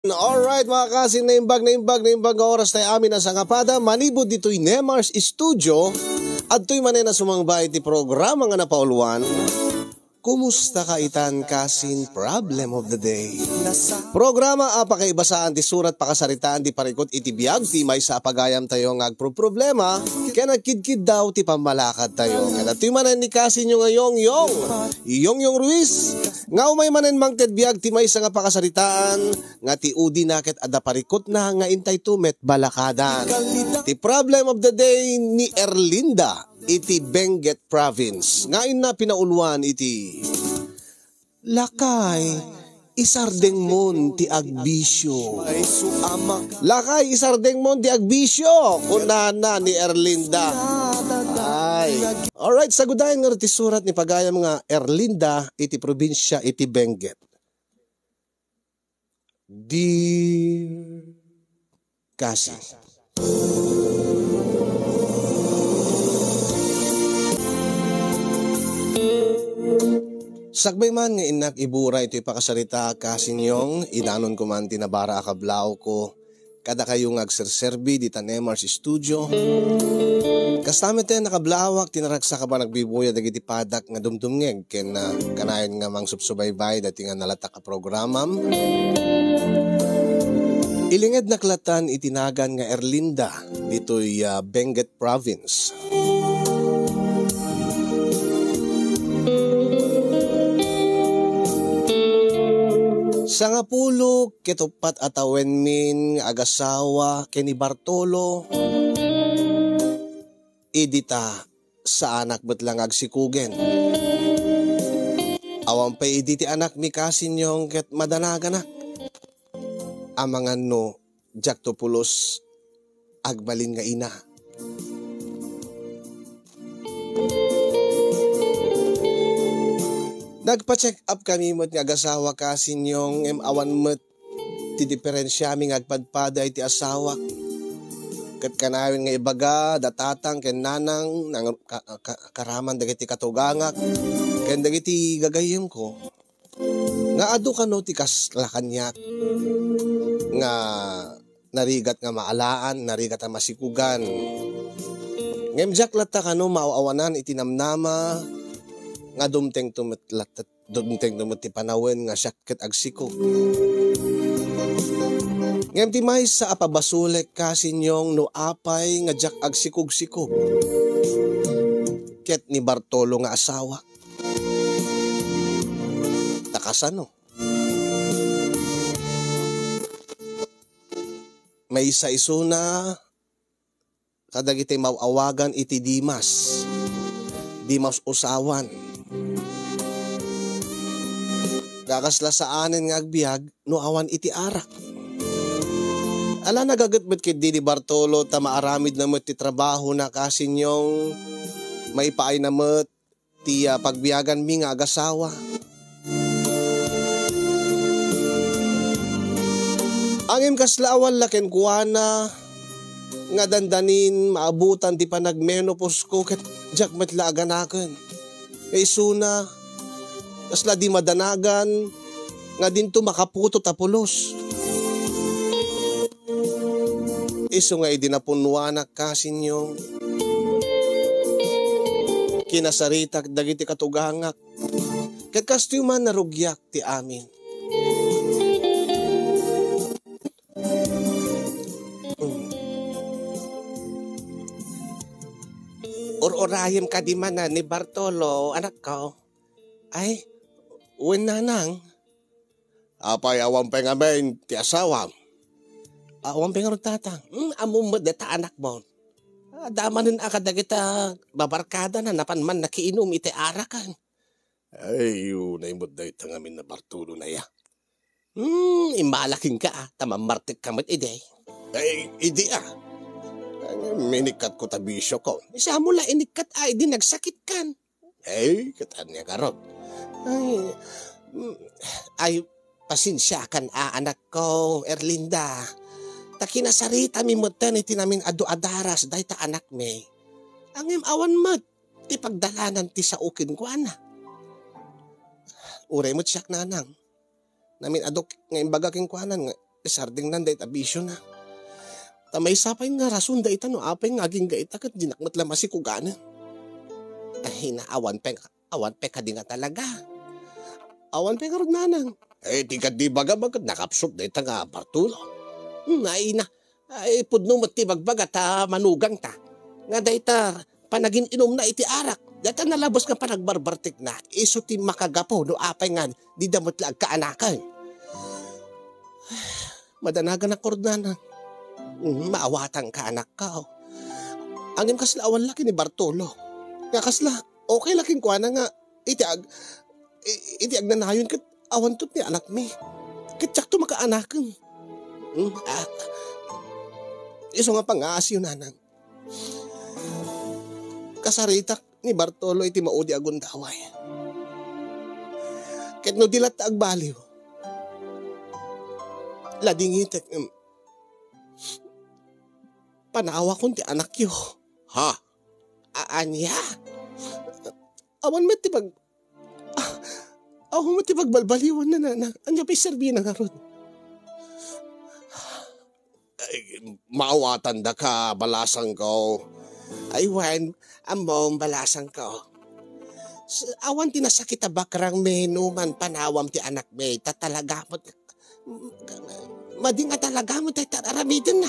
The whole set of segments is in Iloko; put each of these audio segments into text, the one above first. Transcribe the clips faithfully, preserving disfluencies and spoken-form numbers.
Alright, mga kasin, naimbag, naimbag, naimbag nga oras tayo amin a sangapada. Manipud ditoy Nemar's Studio, adtoy manen a sumangba iti programa nga napauluan, Kumusta ka itan, kasin? Problem of the day. Programa a pakaibasaan ti surat pakasaritaan ti parikut iti biag ti maysa a pagayam tayo nga agproproblema ken agkidkiddaw ti pammalakad tayo. Ket adtoy manen ni kasinyo nga Yongyong, Yongyong Ruiz, nga umay manen mangted biag ti maysa nga pakasaritaan nga ti udina ket adda parikutna nga intay to met balakadan. Ti problem of the day ni Erlinda iti Benguet Province. Nga inna pinauluan iti lakay, isardengmon ti agbisyo. Lakay, isardengmon ti agbisyo, kunana ni Erlinda. Ay. Alright, sagudayen nga ti surat ni pagayam nga Erlinda iti probinsia iti Benguet. Dear Kasi. Sakbay man nga innak ibura itoy pakasarita, kasinyong, idanon ko man ti nabara a kablao ko kadakayo nga agserserbi dita Nemar's Studio. Kasta met ti nakablaawak ti naragsak a panagbibuya dagiti padak nga dumdumngeg ken, ah, kanayon nga mangsubsubaybay dati nga nalatak a programam. Ilingednak latan iti nagan nga Erlinda ditoy, ah, Benguet Province. Sangapulo ket uppat a tawenmin nga agasawa ken ni Bartolo idi ta saanak met la nga agsikugen. Awan pay idi ti anakmi, kasinyong, ket madanaganak. Amangan no diakto pulos agbalin nga ina. Nagpa-check up kami met nga agasawa, kasinyong, ngem awan met ti diferensiami nga agpadpada iti asawak. Ket kanayon nga ibaga da tatang ken nanang nang ka-, ka-, karaman dagiti katugangak ken dagiti gagayyemko nga adu kano ti kasla kaniak nga narigat nga maalaan, narigat a masikugan. Ngem diak latta kano maaw-awanan iti namnama nga dumtengto met latta, dumtengto met ti panawen nga siak ket agsikog. Ngem ti maysa a pabasolek, kasinyong, no apay nga diak agsikog-sikog ket ni Bartolo nga asawa. Ta kasano? Maysa isuna kadagiti maw-awagan iti Dimas, Dimas usawan. Kakasla saanen nga agbiag no awan iti arak. Ala, nagaget met ketdi ni Bartolo ta maaramidna met ti trabahona, kasinyong, maipaayna met ti, ah, pagbiaganmi nga agasawa. Ngem kasla awan la kenkuana nga dandanin maabutan ti panagmenopausko ket diak met la aganaken. Nga isuna, kasla di madanagan nga dinto makaputot a pulos. Isu nga idi napunnoanak, kasinyong, kinasaritak dagiti katugangak, ket kastoy man narugiak ti amin. Ur-urayem kadi manen ni Bartolo, anakko? Ay, wen, nanang. Apay, awan pay ngamin ti asawam? Awan pay ngarud, tatang. Hmm, ammom met dayta anakmo. Adda manen a kadagita babarkadana napan man nakiinum iti arakan. Ay, unay met dayta ngamin a Bartolona ya. Hmm, immala kenka, a, ta mammartekka met idi. Ay, idi, a. Ay, minikkatko ta bisiokon. Isu mo la inikkat, a, idi nagsakitkan. Ay, ket ania ngarud? Ay, mm, ay, pasensiakan a, anakko, Erlinda. Ta kinasaritami metten iti namin-adu a daras dayta anakmi. Ngem awan met ti pagdalanan ti sao kenkuana. Uray met siak, nanang. Namin-aduk nga imbaga kenkuana nga Isardengnan dayta bisiona. Ta maysa pay nga rason dayta no apay nga agingga ita ket dinak met la masikuganen. Ay, na, awan pay, awan pay kadi nga talaga. Awan pay ngarud, nanang. Eh, di kadi baga, baga, nakapsut dayta nga Bartolo. Hmm, ay na. Ay, pudno met ti bagbaga ta manugangta. Nga dayta, panagin-inumna iti arak. Dayta nalabes nga panagbarbartekna. Isu ti makagapu no apay nga dida met la agkaanaken. Madanaganak, ngarud, nanang. Mm, maawatanka, anakko. Ngem kasla awan la ken ni Bartolo. Nga kasla, okay la kenkuana nga iti ag-, i-, iti agnanayon ket awanto ti anakmi. Ket diakto makaanaken. Mm, ah, isu nga pangaasiyo, nanang. Kasaritak ni Bartolo iti maudi a gundaway. Ket no di latta agbaliw, ladingitek, em, panawakon ti anakyo. Ha? A-, ania? Awan met ti pag-, ah, awan met ti pagbalbaliwanna, nanang. Ania pay serbina ngarud? Ay, maawatandaka, balasangko. Ay, wen, ammom, balasangko. S-, awan ti nasakit a bakrangmi no man panawam ti anakmi, ta talaga met, madi nga talaga met dayta aramidenna.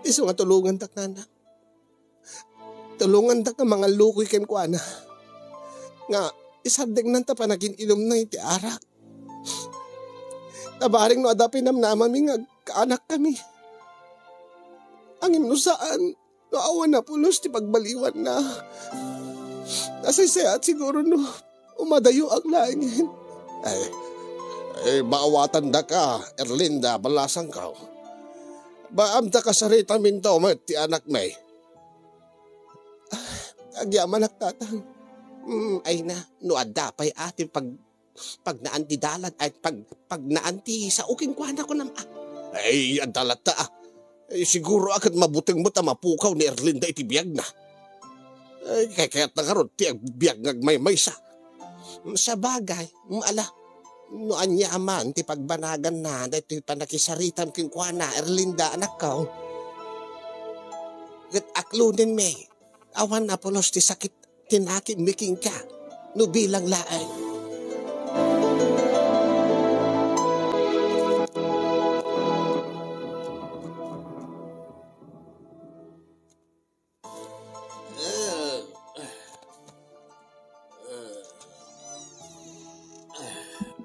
Isu nga tulongandak, nanang. Tulongandak nga mangallukoy kenkuana. Nga, isardengnan ta panagin-inumna iti arak. Ta bareng no adda pinamnamami nga agkaanakkami. Ngem no saan, no awan a pulos ti pagbaliwanna, nasaysayaat siguro no umadayoak laengen. Ay, ay, maawatandaka, Erlinda, balasangko. Baamta kasaritaminto met ti anakmi. Agyamanak, tatang. Mm, ay na, no adda pay a ti pag-, pagnaan ti dalan, ay, pag-, pagnaan ti sao kenkuana, kunam, ah. Ay, adda latta, ah. Ay, siguro a ket mabuteng met a mapukaw ni Erlinda iti biagna. Ay, kay kayatna ngarud ti agbiag nga agmaymaysa. Sabagay, mm, ala, no ania man ti pagbanaganna daytoy pannakisaritam kenkuana, Erlinda, anakko. Ket aklonenmi, awan a pulos ti sakit ti nakemmi kenka, no bilang laeng.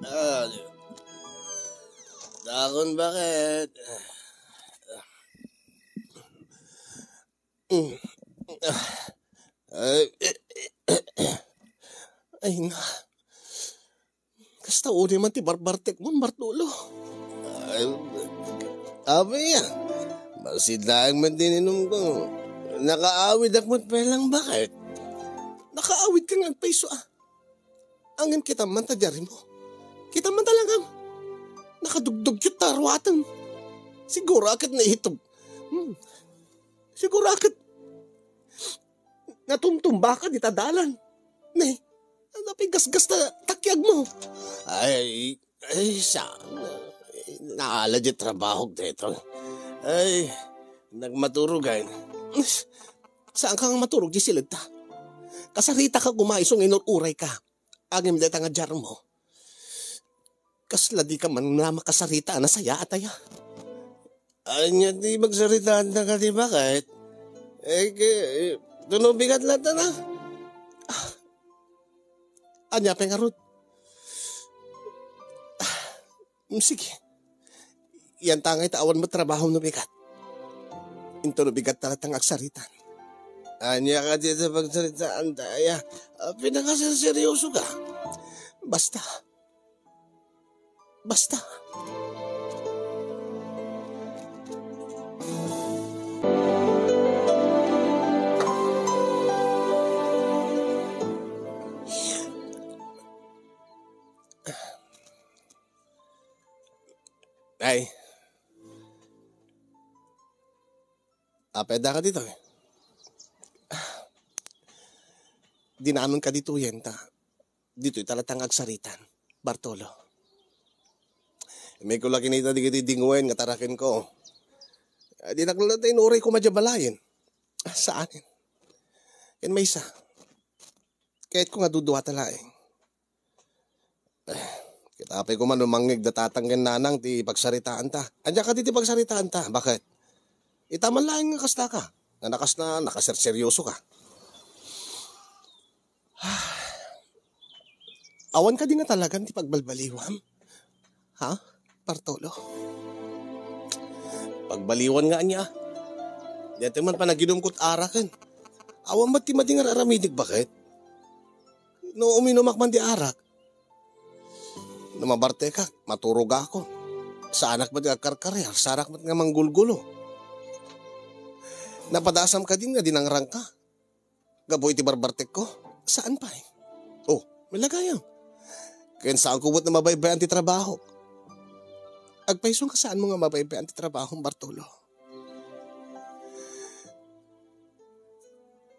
Ah, dakon, bakit? Mm. Ay, ay na. Kasta uni man ti barbartekmon, Bartolo. Ay, abe, ah. Bassit laeng man ti ininumko. Nakaawid ak met pay lang, bakit? Nakaawidka nga agpayso, ah. Ngem kitam man ta diarimo. Kitam man ta langam. Nakadugdugkit ta ruatem. Siguro a ket naitog. Hmm. Siguro a ket natumtumbaka dita dalan. Ne, napigasgas ta takiagmo. Ay, ay, saan? Naala di trabahok daytoy. Ay, nagmaturog ay. Saan ka nga maturog di siled ta? Kasarita ka, gumaiso nga inur-uray ka. Ngem dayta nga diarmo. Kasla di ka man la makasarita a nasayaat aya. Ania ti pagsaritaanta kadi, bakit? Eh, ke-, eh, tunubigat latta na. Ah, ania pay ngarud? Ah, mm, sige. Yan ta ngay ta awan met trabahom no bigat. Inton no bigat ta latta nga agsaritan. Ania kadi ti pagsaritaanta aya? Ah, pinakaserseryoso ka. Basta, Basta. Ay. Apay, adda ka ditoy? Dinanon ka ditoyen ta. Ditoy ta latta nga agsaritan, Bartolo. Imekko la kinita digiti dingwen nga tarakenko. Ah, dinak la ta inuray ko madiay balayen. Ah, saanen. Ken maysa. Kayatko nga duduata laeng. Eh, ket apay koma no mangngeg da tatang ken nanang ti pagsaritaanta. Ania kadi ti pagsaritaanta? Baket? Ita man laeng nga kasta ka. Nga nakasna, nakaserseryoso ka. Awan kadi nga talagan ti pagbalbaliwam? Ha? Bartolo? Pagbaliwan nga ania? Daytoy man panaginumko ti araken. Awan met ti madi nga ar-aramidek, baket? No uminumak man ti arak, no mabartekak, maturogakon. Saanak met nga agkarkariar, saanak met nga manggulgulo. Napadasam kadi nga dinangrangka gapu iti barbartekko? Saan pay. Oh, milagayam. Ken saanko met nga mabaybay-an ti trabahok. Agpayso nga saanmo nga mabaybay-an ti trabahom, Bartolo.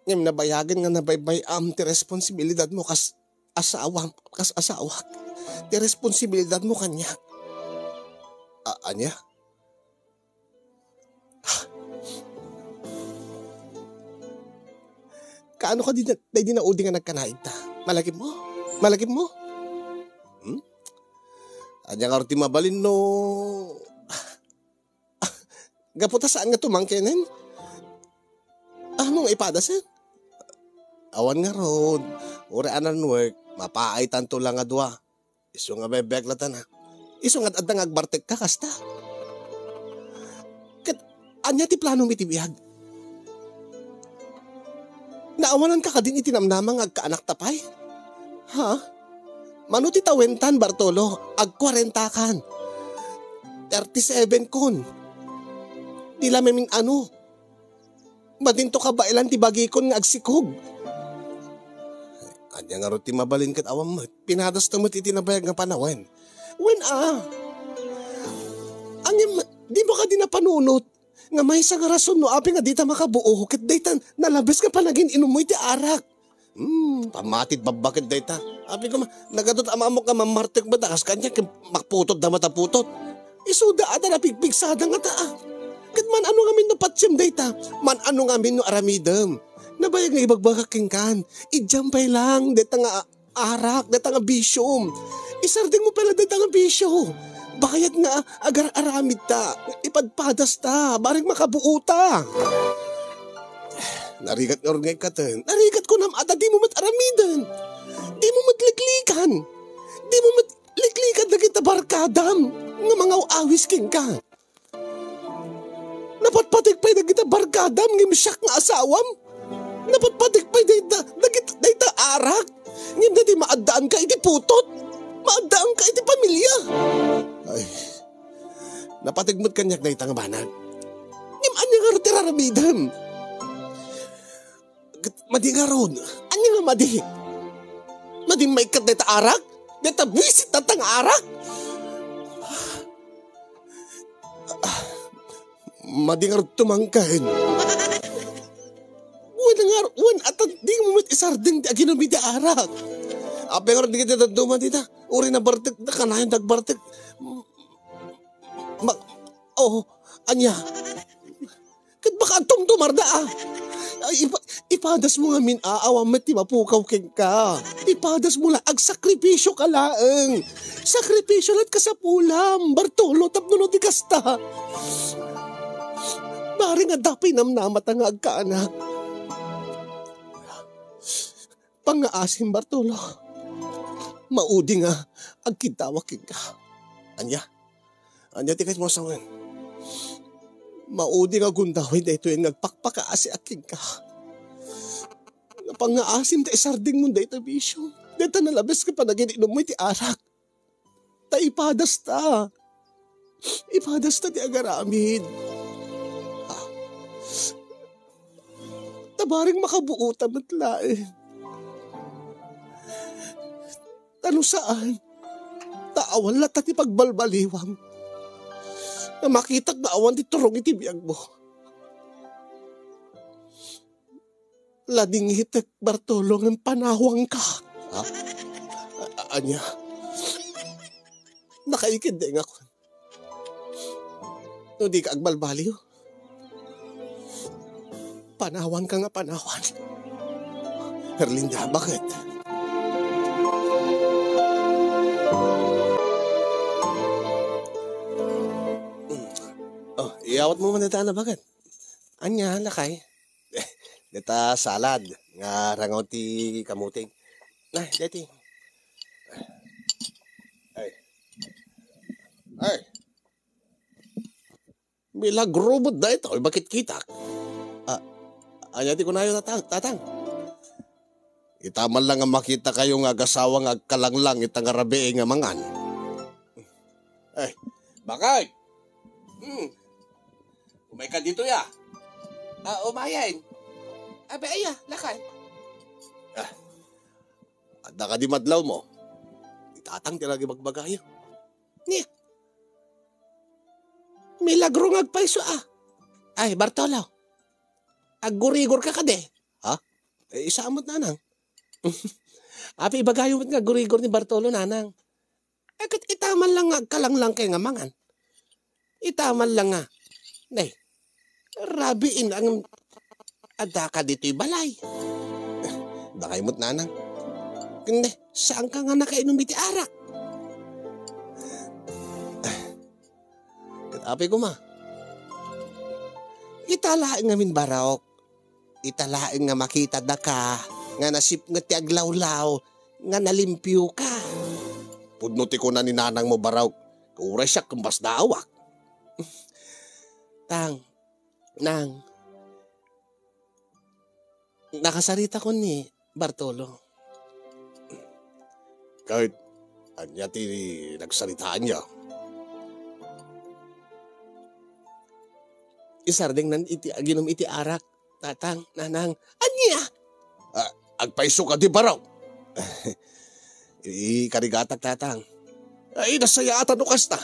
Ngem nabayagen nga nabaybay-am ti responsibilidadmo kas asawam, kas asawak. Ti responsibilidadmo kaniak. A-, ania? Kaano kadi na, daydi naudi nga nagkanaigta? Malagipmo? Malagipmo? Hmm? Ania ngarud ti mabalin no gapu ta saan nga tumangkenen? Ammom nga ipadasen? Awan ngarud. Uray a nannuek, mapaaytanto la nga dua. Isu nga bebek latana. Isu nga ad-adda nga agbartekka kasta. Ket ania ti planom iti biag? Naawananka kadin iti namnama nga agkaanakta pay? Ha? Mano ti tawentan, Bartolo? Agkuarentakan. Thirty-seven kon. Di la mamin-ano. Madinto kabaelan ti bagikon nga agsikog. Ania ngarud ti mabalin ket awan met? Pinadasto met iti nabayag nga panawen. Wen a. Ngem, dimo kadi napanunot nga maysa nga rason no apay nga dita makabuo ket dayta nalabes nga panagin-inummo iti arak. Hmm, pammatid babbaket dayta. Apay koma, nagadu't amamok nga mammartek met a kas kaniak ket makputotda met a putot. Isuda a ta napigpigsada ngata a. Ket man-ano ngamin no patiem dayta? Man-ano ngamin no aramidem? Nabayag nga ibagbagak kenkan, idiam pay lang dayta nga arak, dayta nga bisiom. Isardengmo pay la dayta nga bisio. Bayat nga agar-aramidta, ipadpadasta, bareng makabuota. Narigat ngarud nga ikkaten. Narigat kunam a ta dimo met aramiden. Dimo met liklikan. Dimo met liklikan dagita barkadam nga mangaw-awis kenka. Napatpatek pay dagita barkadam ngem siak nga asawam. Napatpatek pay dayta, dagit-, dayta arak. Ngem dayta maaddaanka iti putot. Maaddaanka iti pamilia. Ay. Napateg met kaniak dayta nga banag. Ngem ania ngarud ti raramidem? Ket madi ngarud. Ania nga madi? Madi maikkat dayta arak? Dayta buisit dayta nga arak? Madi ngarud tumangken. Wen ngar-, wen atan, dimo met isardeng ti aginum iti arak. Apay ngarud dagiti dadduma dita? Uray nabartek, kanayon dagbartek. Ma-, oh, ania? Ket baka agtumtumarda, a. Ay, ipa-, ipadasmo ngamin a, awan met ti mapukaw kenka. Ipadasmo la, agsakripisio ka laeng. Sakripisio la't kasapulam, Bartolo, tapno no di kasta. Bareng adda pay namnamata nga agkaanak. Pangngaasim, Bartolo. Maudi nga agkiddawak kenka. Ania? Ania ti kayatmo a sawen? Maudi nga gundaway daytoy nga agpakpakaasiak kenka. Napangngaasim ta isardengmo dayta bisio. Dayta nalabes nga panagin-inummo iti arak. Ta ipadasta. Ipadasta ti agaramid. Ah. Ta bareng makabuota met laeng. Ta no saan, ta awan latta ti pagbalbaliwam. Nga makitak nga awan ti turong iti biagmo. Ladingitek, Bartolo, ngem panawangka. Ha? A-, ania? Nakaikid dengak. no dika agbalbaliw. Panawanka nga panawan. Erlinda, bakit? Oh, iyawat mo man dita na, bakit? Anya, lakay? Dita salad nga rangaw ti kamuting. Ay, deti. Ay. Ay. Milagro met daytoy, bakit kita? Ah, anya ti kunayo, tatang? Tatang? Ita man lang nga makita kayo nga agasawa nga agkalanglang ita nga rabii nga mangan. Ay, bakit? Hmm. Umay ka dito, ya. Ah, umayen. Abi, aya, lakay. Ah, adda ka di madlaw mo. Itatang ti lagi bagbagayo. Ni, milagro nga agpayso, ah. Ay, Bartolo. Aggurigor ka kadi. Ha? Eh, isa met, nanang. Api, ibagayo met nga aggurigor ni Bartolo, nanang. Eh, ket ita man lang nga agkalanglang kay nga mangan. Ita man lang nga. Nay, rabiin ang adda ka ditoy balay. Bakay met, nanang. Kundi, saan ka nga nakainom iti arak? Ket apay koma. Ita laeng ngamin, Barok. Ita laeng nga makita daka nga nasipnget ti aglawlaw nga nalimpio ka. Pudno ti kuna ni nanang mo, Barok. Uray siak kembas daawak. Tang, nang, nakasarita ko ni Bartolo. Kahit anya ti nagsaritaanyo. Isardengnan iti aginum iti arak, tatang, nanang. Ania? Ah, agpayso ka di baro. Ikarigatak, tatang. Ay, nasayaatan no kasta.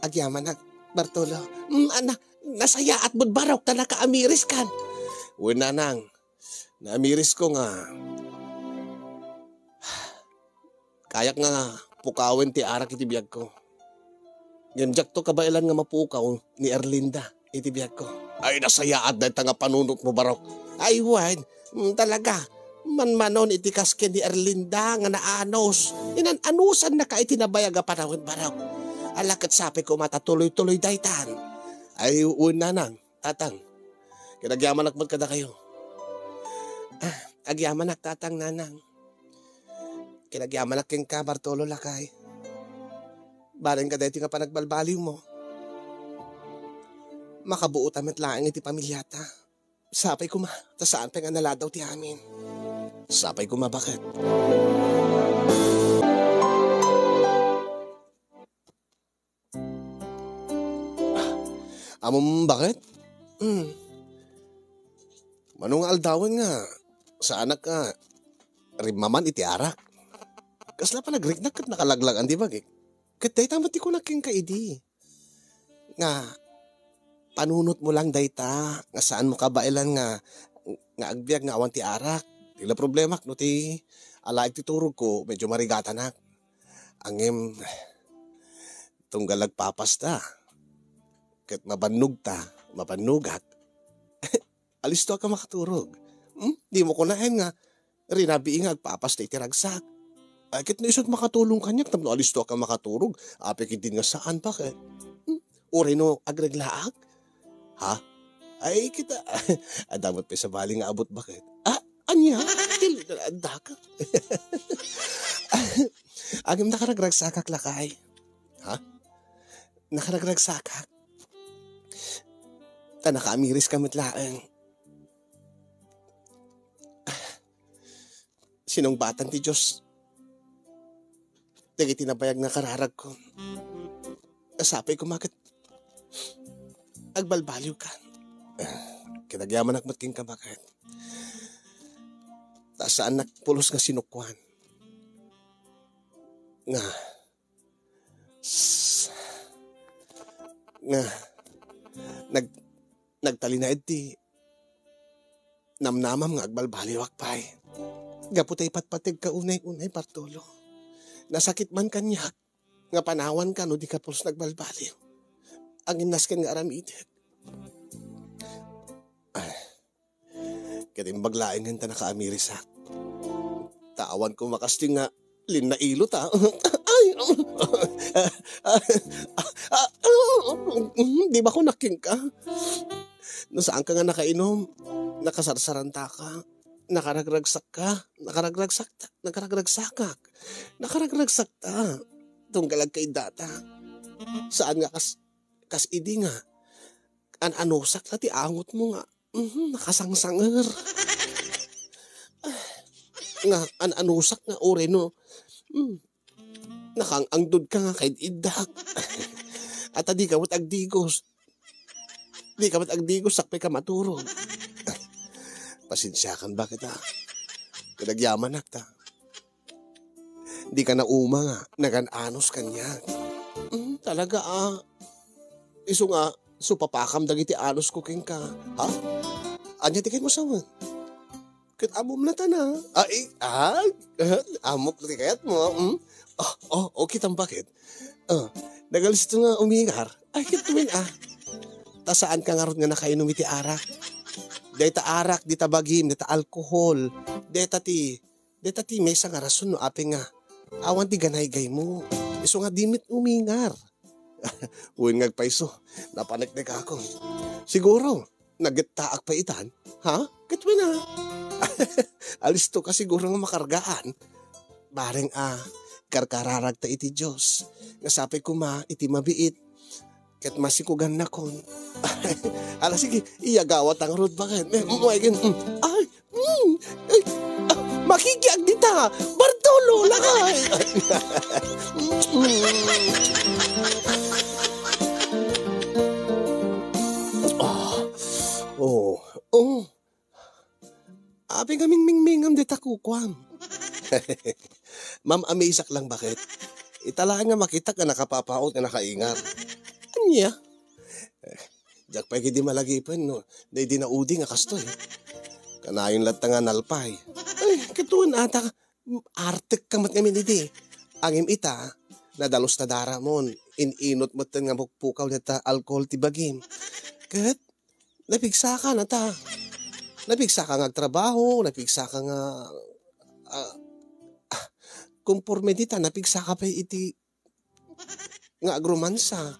Agyamanak, Bartolo. Mm, ana, nasayaat mo barok ta nakaamiris kan. Wen, nanang, naamiris ko nga kayak nga pukawen ti arak iti biagko. Ngem diakto kabaelan nga mapukaw ni Erlinda iti biagko. Ay, nasayaat dayta nga panunot mo, barok. Ay, wen, mm, talaga. Manmanon iti kas ken ni Erlinda nga naanos. Inan-anusan na ka iti nabayag a panawen, barok. Ala ket sapay koma ta tuloy-tuloy daytan. Ay, wen, nanang, tatang. Kinagyamanak met kadakayo. Ah, agyamanak, tatang, nanang. Kinagyamanak kenka, Bartolo, lakay. Bareng ka daytoy nga panagbalbaliw mo. Makabuota met laeng iti pamilyata. Sapay koma, ta saan pay nga naladaw ti amin. Sapay koma, baket. Amom, baket? Hmm. Mano nga aldawen nga saanak nga rimmaman iti arak? Kasla panagriknak ket nakalaglagan ti bagik. Ket dayta met ti kunak kenka idi nga panunotmo lang dayta nga saanmo kabaelan nga, nga agbiag nga awan ti arak. Ti la problemak no ti alaek ti turogko, medyo marigatanak. Ngem, tunggal agpapasta ket mabannogta, mabannogak, alistoak a makaturog. Hmm? Dimo kunaen nga rinabii nga agpapasta iti ragsak. Ay, ket no isu't makatulong kaniak tapno alistoak a makaturog, apay ketdin nga saan, baket? Hmm? Uray no agreglaak? Ha? Ay, kita, adda met pay sabali nga abut, baket? Ah, ania? Dili na addaka. Ngem nakaragragsakak, lakay. Ha? Nakaragragsakak. Ta nakaamiriska met laeng. Sinungbatan ti Dios dagiti nabayag nga kararagko. Sapay koma ket agbalbaliwkan. Kinagyamanak met kenka, baket. Ta saannak pulos nga sinukoan. Nga, nga, nag-, nagtalinaed ti namnamam nga agbalbaliwak pay. Gapu ta ipatpategka unay-unay, Bartolo. Nasakit man kaniak nga panawanka no dika pulos nagbalbaliw. Agimnasken nga aramidek. Ket imbag laengen ta nakaamirisak. Ta awan ko makasti nga linnailo ta. Ay, ah, ah, ah, ah, di ba ko naking ka? No saan ka nga nakainom, nakasarsaranta ka, nakaragragsak ka, nakaragragsak ta, nakaragragsakak, nakaragragsak ta. Tunggal agkaidata. Saan nga kas, kas idi nga, an-anusak la ti angot mo nga, mhm, nakasangsanger. Nga, an-anusak nga uray no, mm, nakang-angdod ka nga kaid-iddak. At di ka met agdigos. Di ka met agdigos, sakbay ka maturog. Pasensiakan ba kita? Kadagyamanak ta. Di ka na uma nga, nagan-anos kaniak. Mm, talaga, ah. Isu nga, supapakam dagiti anos ko kenka. Ha? Ania ti kayat mo sawen? Ket ammom la ta na. Ay, ah, ammok ti kayat mo, mm? Oh, oh, okay, tambakit. Oh, nagalisto nga umingar. Ay, ket tuwin, ah. Ta saan ka ngarud nga nakainom iti arak? Dayta arak, dita bagim, dita alkohol, dayta ti Deta ti maysa nga rason no apay nga awan ti ganaygaymo. Isu nga di met umingar. Wen nga agpayso, napaneknekakon. Siguro, nagettaak pay itan, ha? Ket wen a. Alisto ka siguro nga makargaan. Bareng a, karkararag ta iti Dios. Nga sapay koma iti mabiit, ket masikogannakon. Ala, sige, iyagawa ta ngarud, bakit? Eh, mm, ay, mm. Ay, mm, ay, ah, makikiag dita, Bartolo, lakay! Ah, oh, oh. Apay nga mingmingmingam dita kukuam. Ma'am-amazak lang, bakit? Ita laeng nga makitak nga nakapapaut nga nakaingar. Ania? Eh, diak pay ketdi malagipen no daydi naudi nga kastoy. Kanayon latta nga nalpay. Ay, katuan ata, artek ka met ngamin idi. Ngem ita, nadalus ta daramon, in-inot metten nga pukpukaw deta alkohol ti bagim. Ket, napigsaka na ta. Napigsaka nga agtrabaho, napigsaka nga, ah, ah, konporme dita, napigsaka pay iti nga agromansa.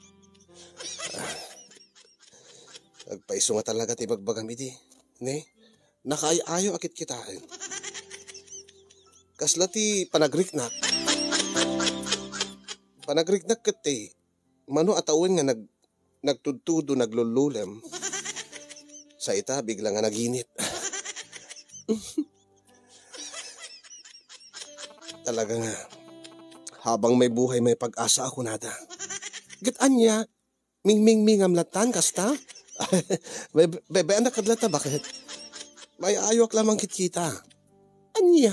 Ah, agpayso nga talaga ti bagbagam idi, ne? Nakaay-ayo a kitkitaen. Kasla ti panagriknak. Panagriknak ket ti mano a tawen nga nag-, nagtudtudo, naglullulem. Sa ita, bigla nga naginit. Talaga nga, habang may buhay, may pag-asa ako nada. Ket ania, mingmingmingam latan, kasta? Be-, be-, be-, anak kadlata, bakit? May ayok lamang kitkita. Ania?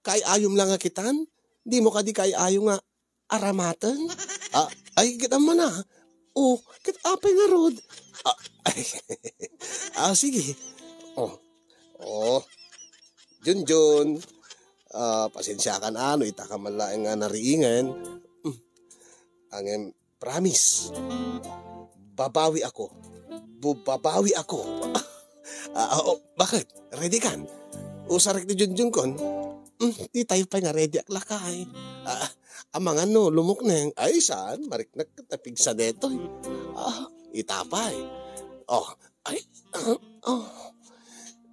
Kay ayom lang nga kitan? Di mo kadi kay ayo nga aramaten? Ah, ay, ket amana. Oh, ket apay ngarud? Ah, ay, ah, sige. Oh. Oh. Junjun. Ah, pasensiakan a no ita ka man laeng nga nariingen. Hmm. Ngem, promise. Babawi ako. Bu-, babawi ako. Ah, ah, oh, bakit? Ready kan? Usarek ni Junjun kon? Hmm, di tayo pay nga ready ak lakay. Ah, amangan no, lumukneng. Ay, saan? Mariknak ta pigsa detoy. Ah, itapay. Oh, ay, ah, oh.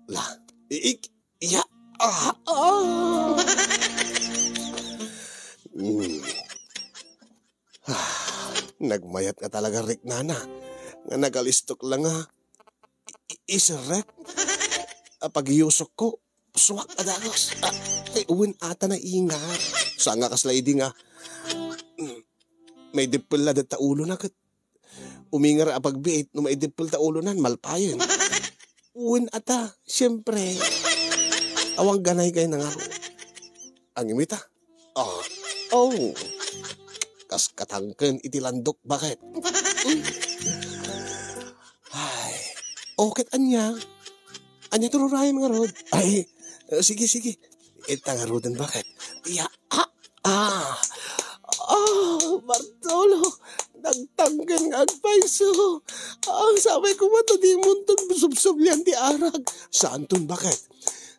La, iik, iya, ah, ah. Hmm. Ah, nagmayat nga talaga riknana. Nga nagalistok lang nga i-, i-, iserrek. Ah, pag-iusok ko, suak a dagus. Ah, ay, uwin ata na inga. Saan nga kasla idi nga, mm, may dippel la detta ulo na ket umingar a pagbiit no may dippel ta ulo nan, malpayen. Uwin ata, siyempre. Awang ganay kay nangaru. Ang imita. Ah, oh. Kas katangken iti landok, bakit? Ay. Oh, ket anya? Anya tururayan ngarud? Ay, eh, sige, sige. Ita ngaruden, bakit? Ya, ah, ah. Oh, Bartolo. Agtangken nga agpayso. Ah, sapay koma ta dimonton subsublian ti arak. Saanton, baket?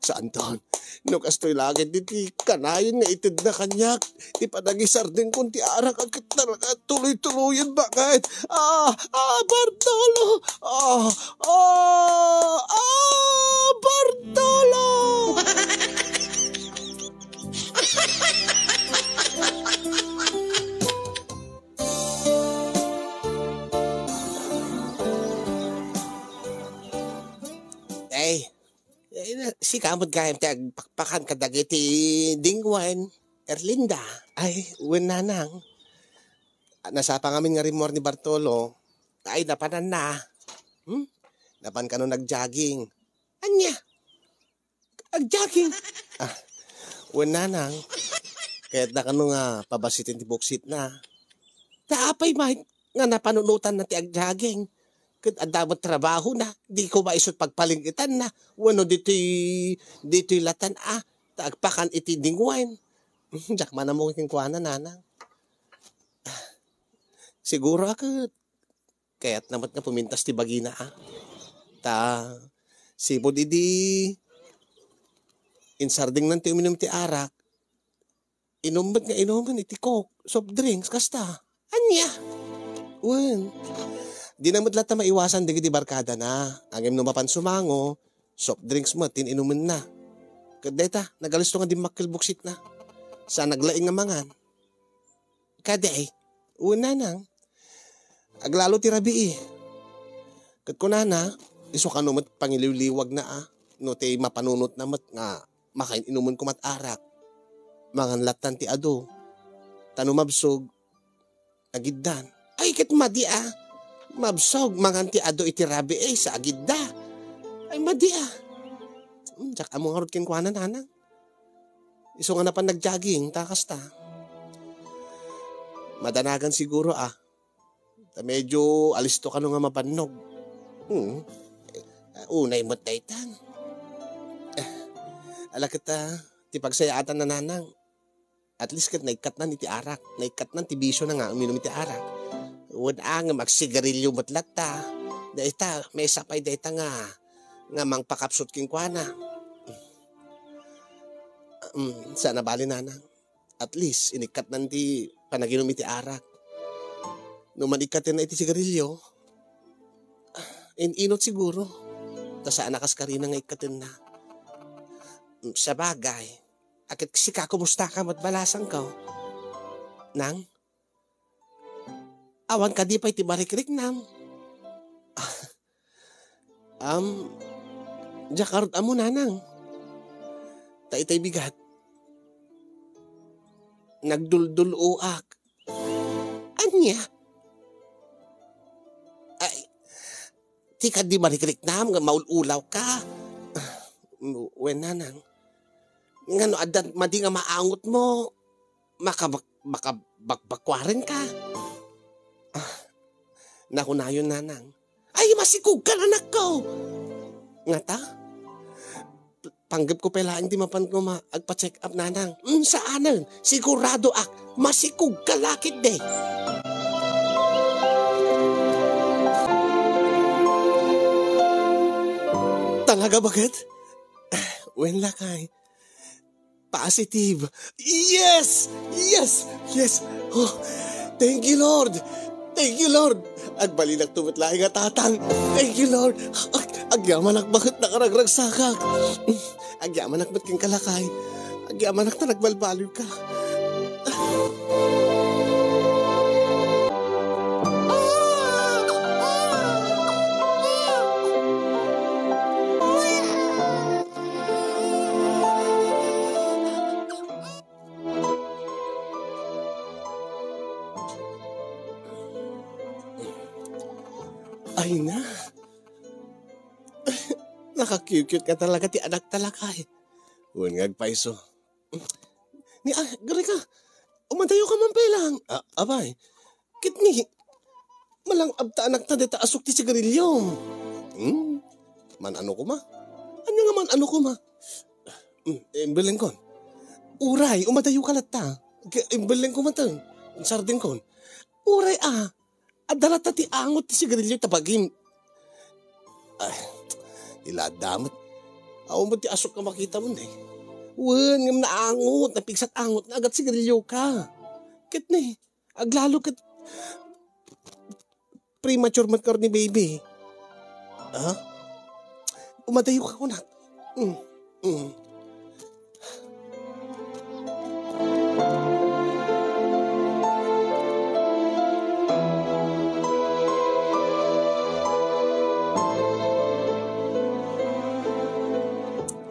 Saanton. No kastoy la ket ditoy kanayon nga itedna kaniak, ti panagisardengkon ti arak a ket talaga tuloy-tuloyen, baket? Ah, ah, Bartolo! Ah, ah, ah, Bartolo! Ay, eh, na-, sika met gayam ti agpakpakan kadagiti dingwen, Erlinda. Ay, wen, nanang. Nasapa ngamin nga rimmuar ni Bartolo. Ay, napananna. Hmm? Napan kano nag-jogging. Ania? Ag-jogging? Ah, wen, nanang. Kayatna kano nga pabasiten ti buksitna. Ta apay met nga napanunotanna ti ag-jogging? Ket adda met trabahona, di ko maisut pagpaling-itanna. Wenno ditoy, ditoy latan, ah, ta agpakan iti dingwen. Diak man ammo kenkuana, nanang. Siguro a ket kayatna met nga pumintas ti bagina, a. Ta sipud idi insardengnan ti uminum ti arak, inum met nga inumen iti Coke, soft drinks, kasta. Ania? Wen, dina met latta maiwasan dagiti barkadana. Ngem no mapan sumango, soft drinks met ti inumenna. Ket dayta, nagalisto nga dimmakkel buksitna. Sa naglaing nga mangan. Kadi, wen, nanang, aglalo ti rabii. Ket kunana, isu kano met pangiliwliwagna a, no ti mapanunotna met nga makain-inumen koma ti arak. Mangan lattan ti adu. Ta no mabsog, agiddan. Ay, ket madi a. Mabsog, mangan ti adu iti rabii, sa agidda. Ay, madi a. Hmm, diak ammo ngarud kenkuana, nanang. Isu nga napan nag-jogging, ta kasta. Madanagan siguro, a. Ta medyo alisto kano nga mabannog. Hmm. Unay met daytan. Eh, ala ket, a, ti pagsayaatan, nanang. At least ket naikkatnan iti arak. Naikkatnan ti bisiona nga uminum iti arak. Wen, a, ngem agsigarilio met latta. Dayta, maysa pay dayta nga, nga mangpakapsut kenkuana. Mm, saan a bale, nanang. At least, inikkatnan ti panaginum iti arak. No man ikkatenna iti sigarilio, in-inot siguro. Ta saan a kas karina nga ikkatenna. Mm, sabagay, a ket sika, kumusta ka met, balasangko? Nang? Awan kadi pay ti marikriknam? Am, diak ngarud ammo, nanang. Ta itay bigat, nagduldul-oak. Ania? Ay, ti kadi marikriknam nga maul-ulawka? Wen, nanang. Ngano adda madi nga maangotmo? Makabak-, makabakbakkuarenka? Ah, nakunayon, nanang. Ay, masikogkan, anakko! Ngata? Panggepko pay laeng ti mapan koma agpa-check up, nanang. Mm, saanen. Siguradoak, masikogka la ketdi. Talaga, baket? Wen, lakay. Positive. Yes! Yes! Yes! Oh, thank you, Lord! Thank you, Lord! Agbalinakto met laeng a tatang. Thank you, Lord! Ag-, agyamanak, baket, nakaragragsakak. Agyamanak met kenka, lakay. Agyamanak ta nagbaliwka. Ay na. Naka-cute-cute nga talaga ti anakta, lakay. Wen nga agpayso. Ni, ah, Greka, umadayoka man pay lang. Ah, apay, ket ni, malang-abta anakta dayta asuk ti sigarilio. Hmm? Man-ano koma? Ania nga man-ano koma? Hmm, imbellengkon. Uray, umadayoka latta. Ke-, imbellengko met. Sardengkon. Uray, ah. Adda latta ti angot ti sigarilyo ta bagim. Ay, ila adda met. Awan met ti asuk nga makitam, eh. Wen, ngem naangot, napigsat angot nga agsigarilyo ka. Ket ne, aglalo ket premature met ngarud ni baby. Ha? Umadayo ka kunak. Mm, mm.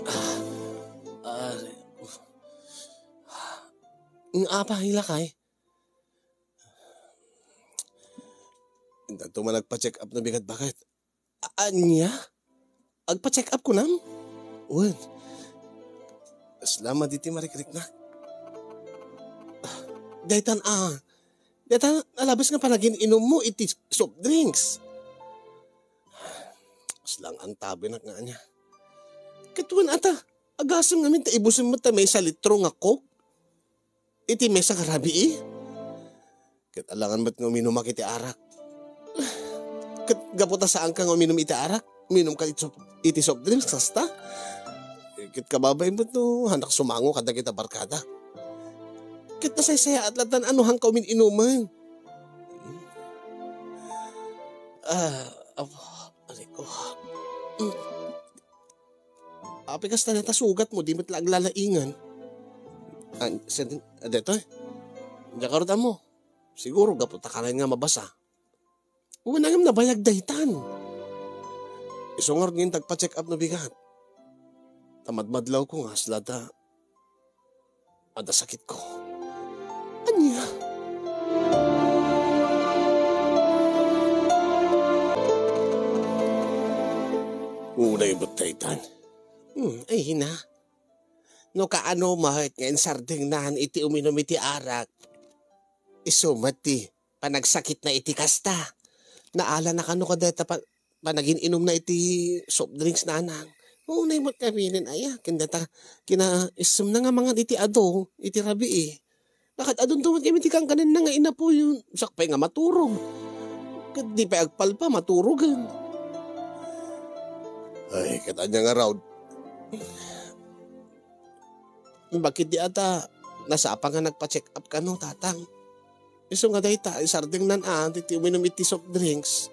Ah, ah, Nga apa, ilakay? Intanto man nagpa-check up no bigat baket. A-, ania? Agpa-check up kunam? Wen. Salamat iti marikriknak. Daytan a. Daytan a labas nga panagin-inummo iti soft drinks. Kasla nga antabenak nga ania. Ket wen ata, agasem ngamin ta ibusen met ta maysa litro nga Coke iti maysa nga rabii. Ket alangan met nga uminumak iti arak. Ket gapu ta saanka nga uminum iti arak, uminumka iti sof-, iti soft drinks, kasta? Ket kababain met no, hanak sumango kadagita barkada. Ket nasaysayaat latta no hanka umin-inumen. Ah, apo, aray ko. Mm. Apay kasta dayta sugatmo, di met la aglalaingan. Ah, sen-, ah, detoy. Diak ngarud ammo. Siguro gapu ta kanayon nga mabasa. Wen, ngem nabayag daytan. Isu ngarud ngamin tagpa-check up no bigat. Ta madmadlawko nga kasla ta adda sakitko. Ania? Unay met daytan. Hmm, ay, ina. No kaano met nga insardengnan iti uminum iti arak, isu met ti panagsakitna iti kasta. Naala na kano kadayta pa-, panagin-inumna iti soft drinks, nanang. Unay met ngamin, aya, ken dayta kinaissemna nga mangan iti adu, iti rabii. Nakaad-adunto met ngamin ti kankanenna nga inapuy, siak pay nga maturog. Ket di pay agpalpa, maturogen. Ay, ket ania ngarud? Bakit di ata nasapa nga nagpa-check up kano, tatang? Isu nga dayta, isardengnan a, ti, ti uminum iti soft drinks.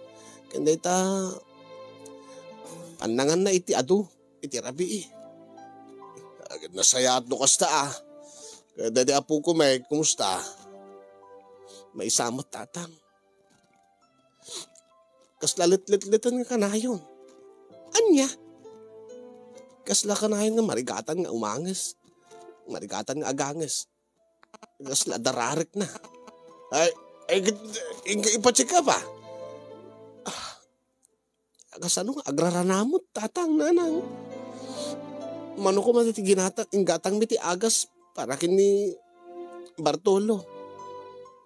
Ken dayta, pannanganna iti adu, iti rabii. Agid nasayaat no kasta a. Ket daydi apoko met, kumusta? Maysa met, tatang. Kasla letletleten nga kanayon. Ania? Kasla kanayon nga marigatan nga umanges. Marigatan nga aganges. Kasla dararekna. Ay, ay, inka ipa-check up, a. Ah, kasano nga agraranamot, tatang, nanang? Mano koma ti ginatang, inggatangmi ti agas para ken ni Bartolo.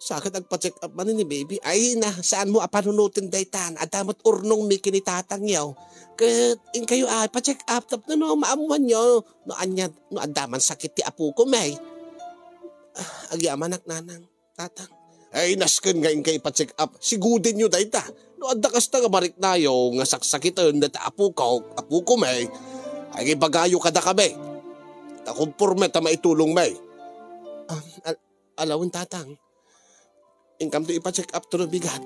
Sa ket agpa-check up man ni baby. Ay, na, saanmo a panunoten daytan? Adda met urnongmi ken ni tatangyo. Ket inkayo a ipa-check up tapno no maammoanyo no ania, no adda man sakit ti apoko, may. Ah, agyamanak, nanang, tatang. Ay, nasken nga inka ipa-check up. Sigudenyo dayta. No adda kasta nga mariknayo nga saksakiten dayta apoko, apoko, may. Ay, ibagayo kadakami. Ta konporme ta maitulongmi. Ah, al-, alawen, tatang. Inkamto ipa-check up to no bigat.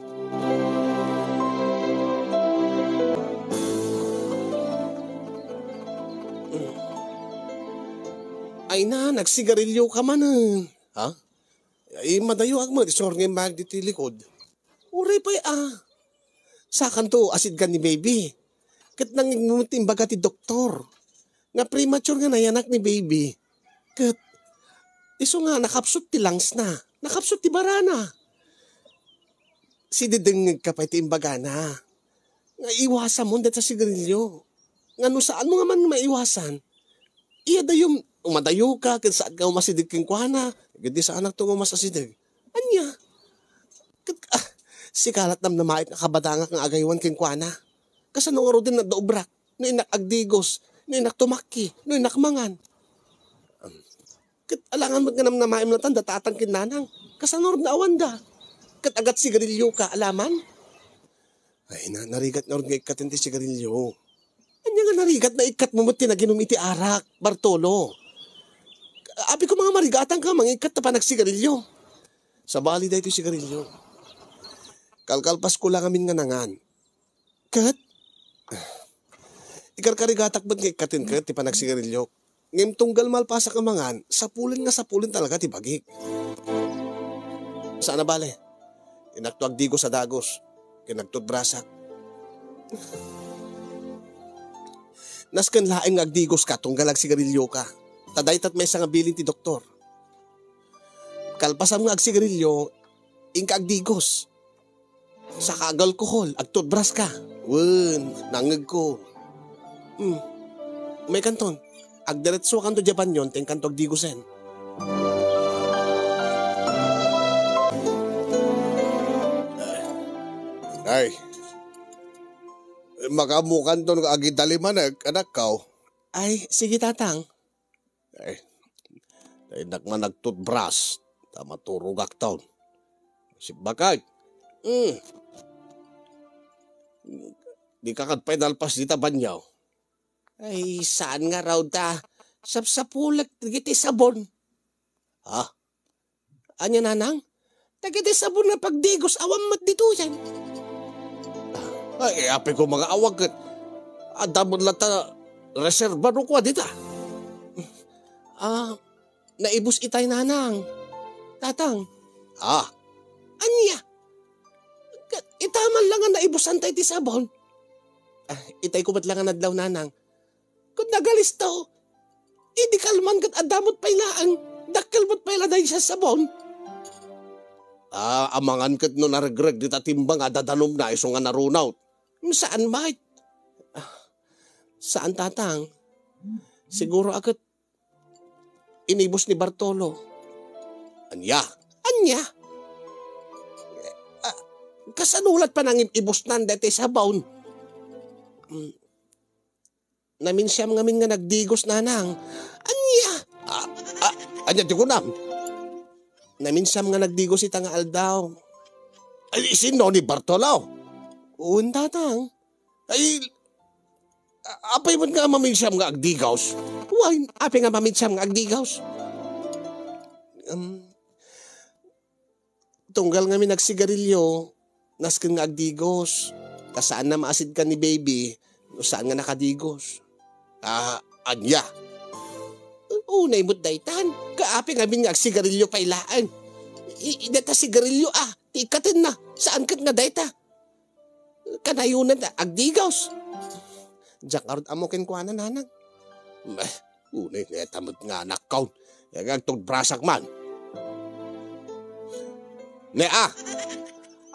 Ay na, nagsigarilyo ka manen. Ha? Ay, madayo ak met, isur nga immag ditoy likod. Uray pay a. Sakanto, asidgan ni baby. Ket nangngegmo ti imbaga ti doktor nga premature nga nayanak ni baby. Ket isu nga nakapsut ti lungs na, nakapsut ti barana. Sidedengngeg ka pay ti imbagana nga iwasamon dayta sigarilyo. Nga no saanmo nga man maiwasan, iyadayom, umadayo ka, ket saan ka umasideg kenkuana, ket di saanak to nga umasideg. Ania? Ket, ah, sika lat namnamait nga kabadangak nga agaywan kenkuana. Kasano ngaruden adda obrak? No innak agdigos, no innak tumakki, no innak mangan. Ket alangan met nga namnamaem latan da tatang ken nanang. Kasano ngaruden awanda? Ket agat sigarilioka, alaman? Ay, na-, narigat ngarud nga ikkaten ti sigarilio. Ania nga narigat, naikkat mo met ti naginum iti arak, Bartolo? Apay koma nga marigatangka, mangikkat ta panagsigarilio. Sabali daytoy sigarilio. Kalkalpasko la ngamin nga nangan. Ket, ikarkarigatak met nga ikkaten ket ti panagsigarilio. Ngem tunggal malpasak a mangan, sapulen nga sapulen talaga ti bagik. Saan a bale, inakto agdigos a dagus, ken nagtutbrasak. Nasken laeng nga agdigoska tunggal agsigarilioka. Ta daytat maysa nga bilin ti doktor. Kalpasam nga agsigarilio, inka agdigos. Saka agalkohol, agtutbraska. Wen, nangngegko. Hmm. Umaykanton, agdiretsoakanto diay banyon, ta inkanto agdigosen. Ay. Makaammokanton nga agidalimanek, anakko. Ay, sige, tatang. Ay, daynak man nagtutbras, ta maturogakton. Simbakay. Hmm. Dika ket pay nalpas dita banyo. Ay, saan ngarud ta sapsapulek dagiti sabon. Ha? Ania, nanang? Dagiti sabon nga pagdigos, awan met ditoyen. Ay, apay koma nga awan ket adda met latta reserba no kua dita. Ah, naibus itay, nanang. Tatang. Ah. Ania? Ka-, ita man la nga naibusantay ti sabon. Ah, itay ko met la nga nadlaw, nanang. Ket nagalisto. Idi kalman ket adda met pay laeng, dakkel met pay la daydiay a sabon. Ah, amangan ket no naregreg dita timbang a dadanumna isu nga narunot. Saan met? Ah, saan, tatang. Siguro a ket inibus ni Bartolo. Ania? Ania? Ah, kasano lat panangibusnan daytoy sabon? Mm. Naminsiam ngamin nga nagdigos, nanang. Ania? Ah, ah, ania ti kunam? Naminsiam nga nagdigos ita nga aldaw. Ay, sino ni Bartolo? Wen, tatang. Ay, a-, apay met nga maminsiam nga agdigos? Wen, apay nga maminsiam nga agdigos? Um, Tunggal ngamin agsigarilio, nasken nga agdigos. Ta saanna maasidkan ni baby no saan nga nakadigos. Ah, ania? Unay met daytan. Kaapay ngamin nga agsigarilio pay laeng. I-, i-, dayta sigarilio, ah, ti ikkatenna. Saan ket nga dayta? Kanayonan ta agdigos. Diak ngarud ammo kenkuana, nanang. Meh, unay nga ita met nga anakkaw. Nga agtutbrasak man. Ne, ah,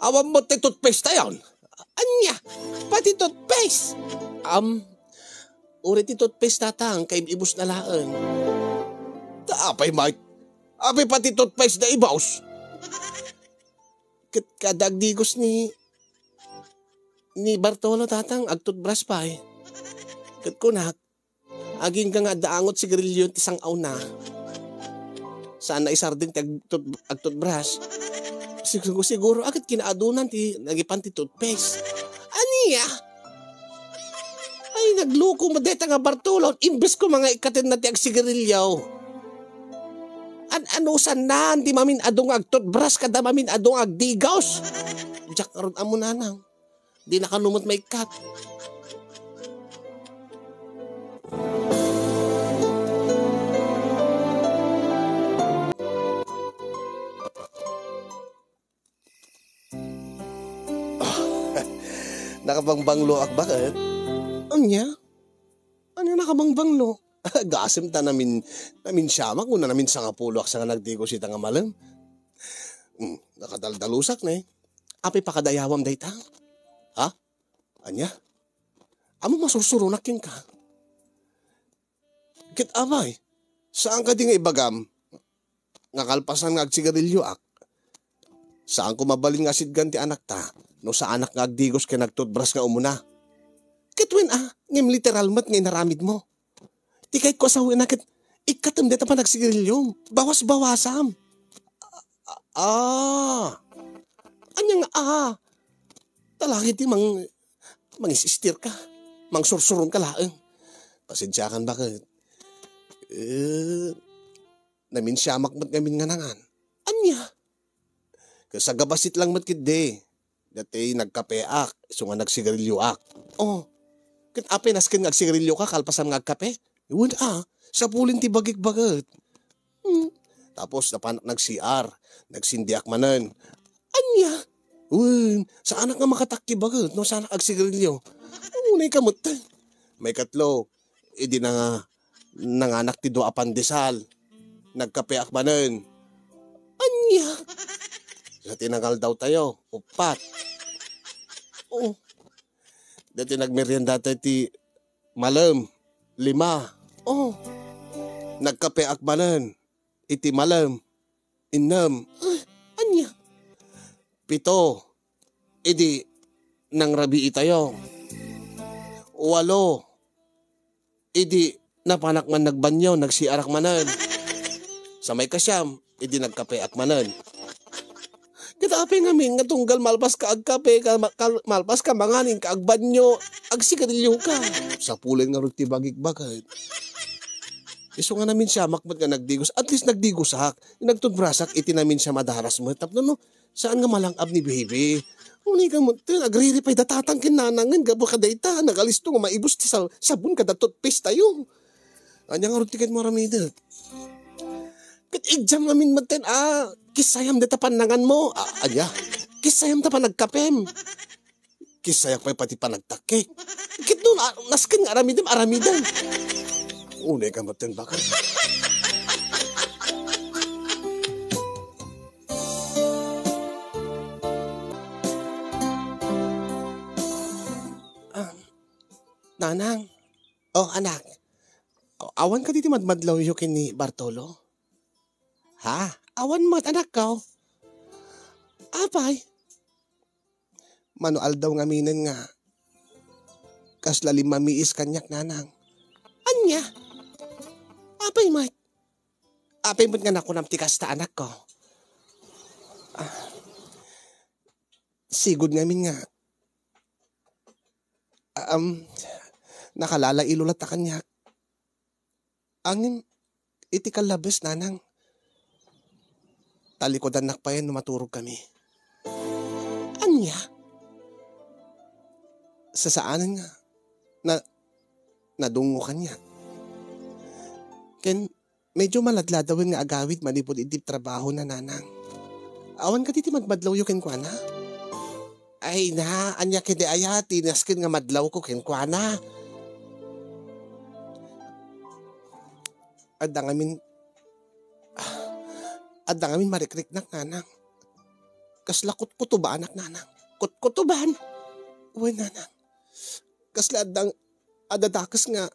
awan met ti toothpaste tayon. Ania? Pati toothpaste? Am, uri ti toothpaste, tatang, kaib-ibusna laeng. Ta apay met? Apay pati toothpaste naibus? Ket kada agdigos ni, ni Bartolo, tatang, agtutbras pay. Ket kunak, agingga nga adda angot sigarilio ti sang-awna. Saanna isardeng ti agtut-, agtutbras. Sig-, siguro a ket kinaadunan ti nagipan ti toothpaste. Ania? Ay, nagloko met dayta nga Bartolo. Imbes koma nga ikkatenna ti agsigarilio. An-, anusanna ti mamin-adu nga agtutbras kada mamin-adu nga agdigos? Diak ngarud ammo, nanang. Dina kano met maikkat. Nakabangbangloak baket? Ania? Ania nakabangbanglo? Gasem ta namin-, naminsiamak, kuna naminsangapuloak sa nga nagdigos ita nga malem. Hmm, nakadaldalusak ne. Apay pakadayawam dayta? Ha? Ania? Ammom a sursuronak kenka? Ket apay, saan kadi nga ibagam nga kalpasan nga agsigarilioak, saanko mabalin nga asidgan ti anakta no saanak nga agdigos ken nagtutbras nga umuna? Ket wen a, ngem literal met nga inaramidmo. Ti kayatko a sawen a ket ikkatem dayta panagsigarilyom. Bawas-bawasam. Ah, Ania nga, ah, talagi ti mang-, mangisistir ka. Mangsursuron ka laeng. Pasensiakan baket. Eh, naminsiamak met ngamin nga nangan. Ania? Kasagabasit lang met ketdi. Dati nagkapeak, isu nga nagsigarilioak. Oh, ket apay nasken nga agsigarilio ka kalpasan nga agkape? Wen a, sapulin ti bagik baket. Hmm. Tapos napanak nag-C R, nagsindiak manen. Ania? Wen, saanak nga makatakki baket no saanak agsigarilio. Unay ka met. Maikatlo, idi na nga nanganak ti dua a pandesal, nagkapeak manen. Ania? Sa tinangaldaw tayo, upat. Oh. Dati nagmerienda tayo ti malem, lima. Oh. Nagkapeak manen iti malem, innem. Ah, ania? Pito, idi nangrabii tayo. Walo, idi napanak man nagbanyo, nagsiarak manen. Sa maikasiam, idi nagkapeak manen. Ket apay ngamin nga tunggal malpas ka agkape, ka, ma-, kal-, malpas ka manganin ka agbanyo, agsigarilio ka. Sapulin ngarud ti bagik baket. Isu nga naminsiamak met nga nagdigos, at least nagdigosak. Nagtutbrasak iti naminsiam a daras met. Tapno no, saan nga malang-ab ni baby. Unay ka met, agriri pay da tatang ken nanangen gapu kadayta. Nagalisto nga maibus ti sal-, sabon kada toothpaste tayo. Ania ngarud ti ket mo aramidek? Ket idiam ngamin met ten, ah, kisayam deta pannangan mo. Ah, ania? Kisayam ta panagkapem. Kisayak pay pati panagtakkik. Ket no, ah, nasken nga aramidem, aramidem. Unay ka met ten baket. Ah, Nanang. Oh, anak. Oh, awan kadi ti madmadlawyo ken ni Bartolo? Ha? Awan met, anakko. Apay? Mano aldaw ngaminen nga kasla limmamiis kaniak, Nanang. Ania? Apay met? Apay met nga nakunam ti kasta, anakko? Ah, sigud ngamin nga, um, nakalalailo latta kaniak. Ngem iti kallabes, Nanang, talikudannak pay no maturogkami. Ania? Sasaanen nga na-, nadungngo kaniak. Ken medyo maladladawen nga agawid manipud iti trabahona, Nanang. Awan kadi ti madmadlawyo kenkuana? Ay na, ania kadi aya ti nasken nga madlawko kenkuana? Adda ngamin, adda ngamin marikriknak, Nanang. Kasla kutkutubanak, Nanang. Kutkutuban? Wen, Nanang. Kasla adda, adda dakes nga,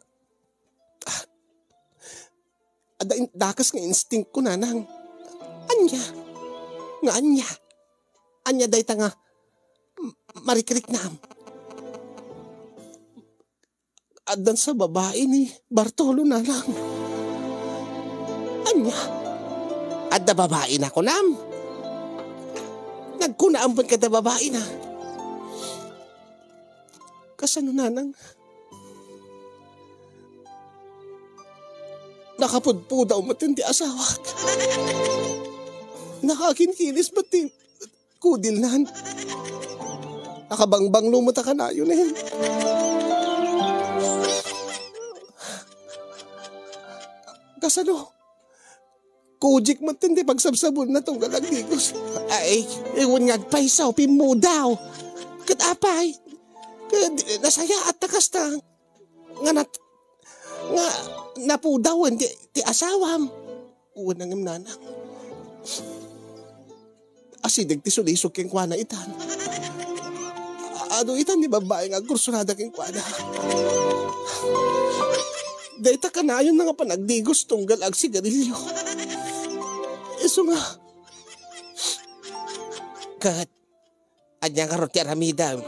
ah, adda in-, dakes nga instinct ko, Nanang. Ania? Nga ania? Ania dayta nga m-, marikriknam? Addan sa babai ni Bartolo, Nanang. Ania? Adda babaina, kunam? Nagkunaam pay kada babaina. Kasano, Nanang? Nakapudpudaw met ti asawak. Nakakinkinis met ti kudilnan. Nakabangbanglo met a kanayon. Kasano? Kujik met ti pagsabsabonna tunggal agdigos. Ay, wen nga agpayso, pimmudaw. Ket apay? Ket nasayaat ta kasta. Nga nat-, nga napudawen ti, ti asawam. Wen, ngem, Nanang. Asideg ti sulisog kenkuana itan. Adu itan ni babai nga agkursurada kenkuana. Dayta kanayon na nga panagdigos tunggal agsigarilio. Isu nga. Ket, ania ngarud ti aramidem?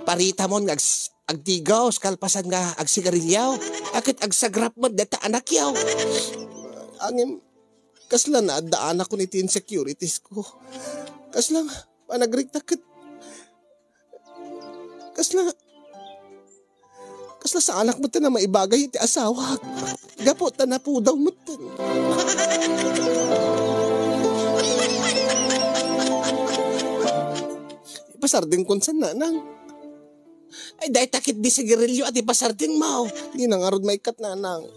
Paritamon nga ags-, agdigos kalpasan nga agsigarilio, a ket agsagrap met dayta anakyo. Ngem, kasla naaddaanakon iti insecurities ko. Kasla nga, Panagriknak ket kasla, kasla saanak metten a maibagay iti asawak. Gapu ta napudaw metten. Ipasardengkon san, nanang. Ay, dayta ket di sigarilyo a ti pasardengmo. Dina ngarud maikkat, nanang.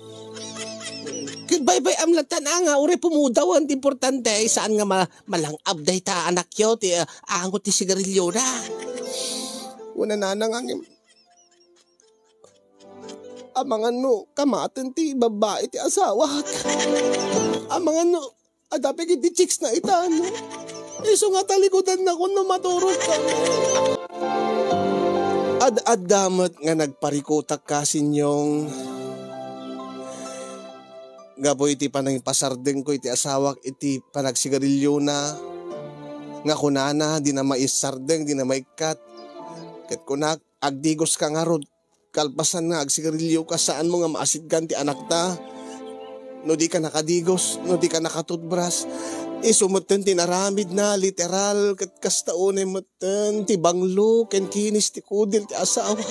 Ket baybay-am latta nga uray pumudawen ti importante, saan nga ma-, malangab dayta anakyo ti, ah, angot ti sigarilyona. Kuna, nanang, ngem amangan no kamaten ti babbai ti asawak. Amangan no adda pay iti chicks na itan. Isu nga talikudan na kun no maturog ka. Ad-adda met nga nagparikutak ka, Sinyong. Gapu iti panangipasardengko iti asawak iti panagsigarilyona, nga kunana, dina maisardeng, dina maikkat. Ket kunak, agdigos ka ngarud. Kalpasan nga agsigarilyo ka, saanmo nga maasitgan ti anakta. No di ka nakadigos, no di ka nakatutbras, isu metten ti naramidna, literal, ket kasta unay metten ti banglo ken kinis ti kudil ti asawa.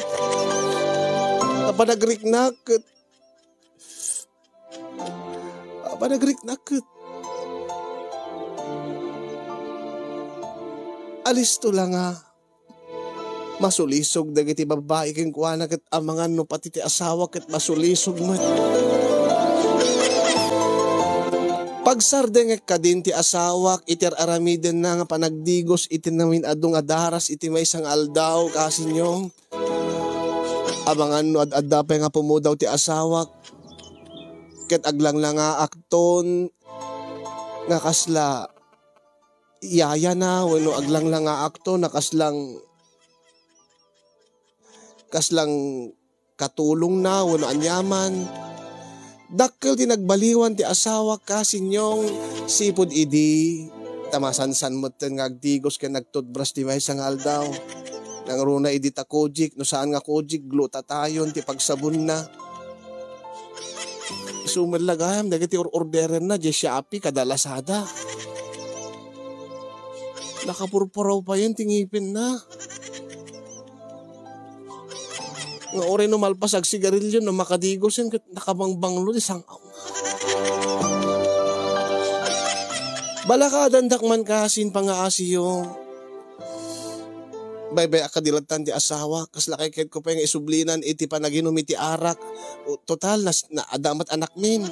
Apan nagriknak ket, apan nagriknak ket alisto la nga masulisog dagiti babbai kenkuana, ket amangan no pati ti asawa ket masulisog met. Pagsardengek kadin ti asawak iti ar-aramidenna nga panagdigos iti namin-adu nga daras iti maysa nga aldaw, kasinyong. Amangan no ad-adda pay nga pumudaw ti asawak, ket aglanglangaakton nga kasla iyayana wenno aglanglangaakton a kaslang, kaslang katulongna wenno aniaman. Dakkel ti nagbaliwan ti asawak, kasinyong, sipud idi ta masansan metten nga agdigos ken agtutbras ti maysa nga aldaw. Nangruna idi ta kojik, no saan nga kojik, glutathione ti pagsabonna. Isu met la gayam dagiti or-orderenna diay Shopee kada Lazada. Nakapurpuraw payen ti ngipenna. Nga uray no malpas agsigarilyo, no makadigosen, ket nakabangbanglo ti sang-aw. Balakadandak man kasin pangaasiyo. Baybay-ak kadi lattan ti asawa, kasla kayatko pay nga isublinan iti panaginum iti arak. O, total, nas-, na, adda met anakmin.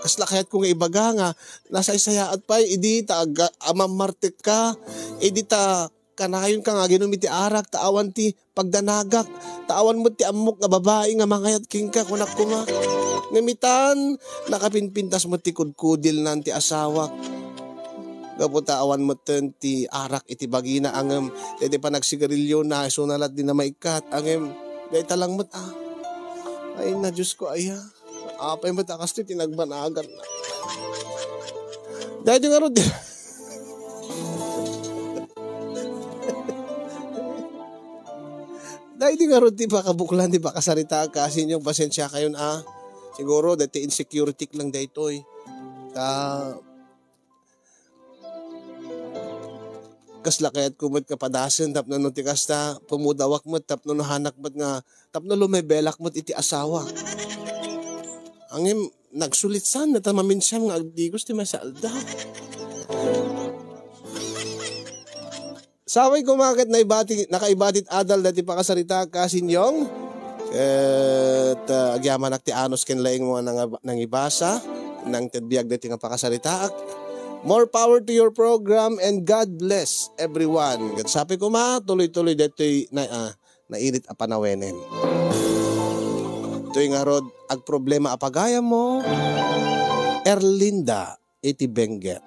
Kasla kayatko nga ibaga nga nasaysayaat pay idi ta aga-, amammartekka, idi ta kanayonka nga aginum iti arak, ta awan ti pagdanagak, ta awan met ti ammok nga babai nga mangayat kenka, kunak koma. Ngem itan, nakapinpintas met ti kudkudilnan ti asawak. Gapu ta awan metten ti arak iti bagina, ngem daydi panagsigarilyona, isuna lat dina maikkat, ngem dayta lang met, ah. Ay na, Diyos ko, aya. Apay met a kastoy ti nagbanaganna. Daydi ngarud, daydi ngarud ti pakabuklan ti pakasarita, kasinyong, pasensiakayon, ah. Siguro, dayta insecurity lang daytoy. Ta, kasla kayatko met kapadasen tapno no ti kasta, pumudawak met tapno no hanak met nga, tapno lumebelak met iti asawa. Ngem, nagsulitsan, ta maminsan nga agdigos ti maysa aldaw. Sapay koma ket naibati, nakaibati ti adal daydi pakasarita, kasinyong. Ket, ah, agyamanak ti anus ken laingmo a nangab-, nangibasa, nangted biag daytoy nga pakasaritaak. More power to your program and God bless everyone. Ket sapay koma, tuloy-tuloy daytoy na, ah, nainit a panawenen. Daytoy ngarud, agproblema a pagayammo, Erlinda iti Benguet.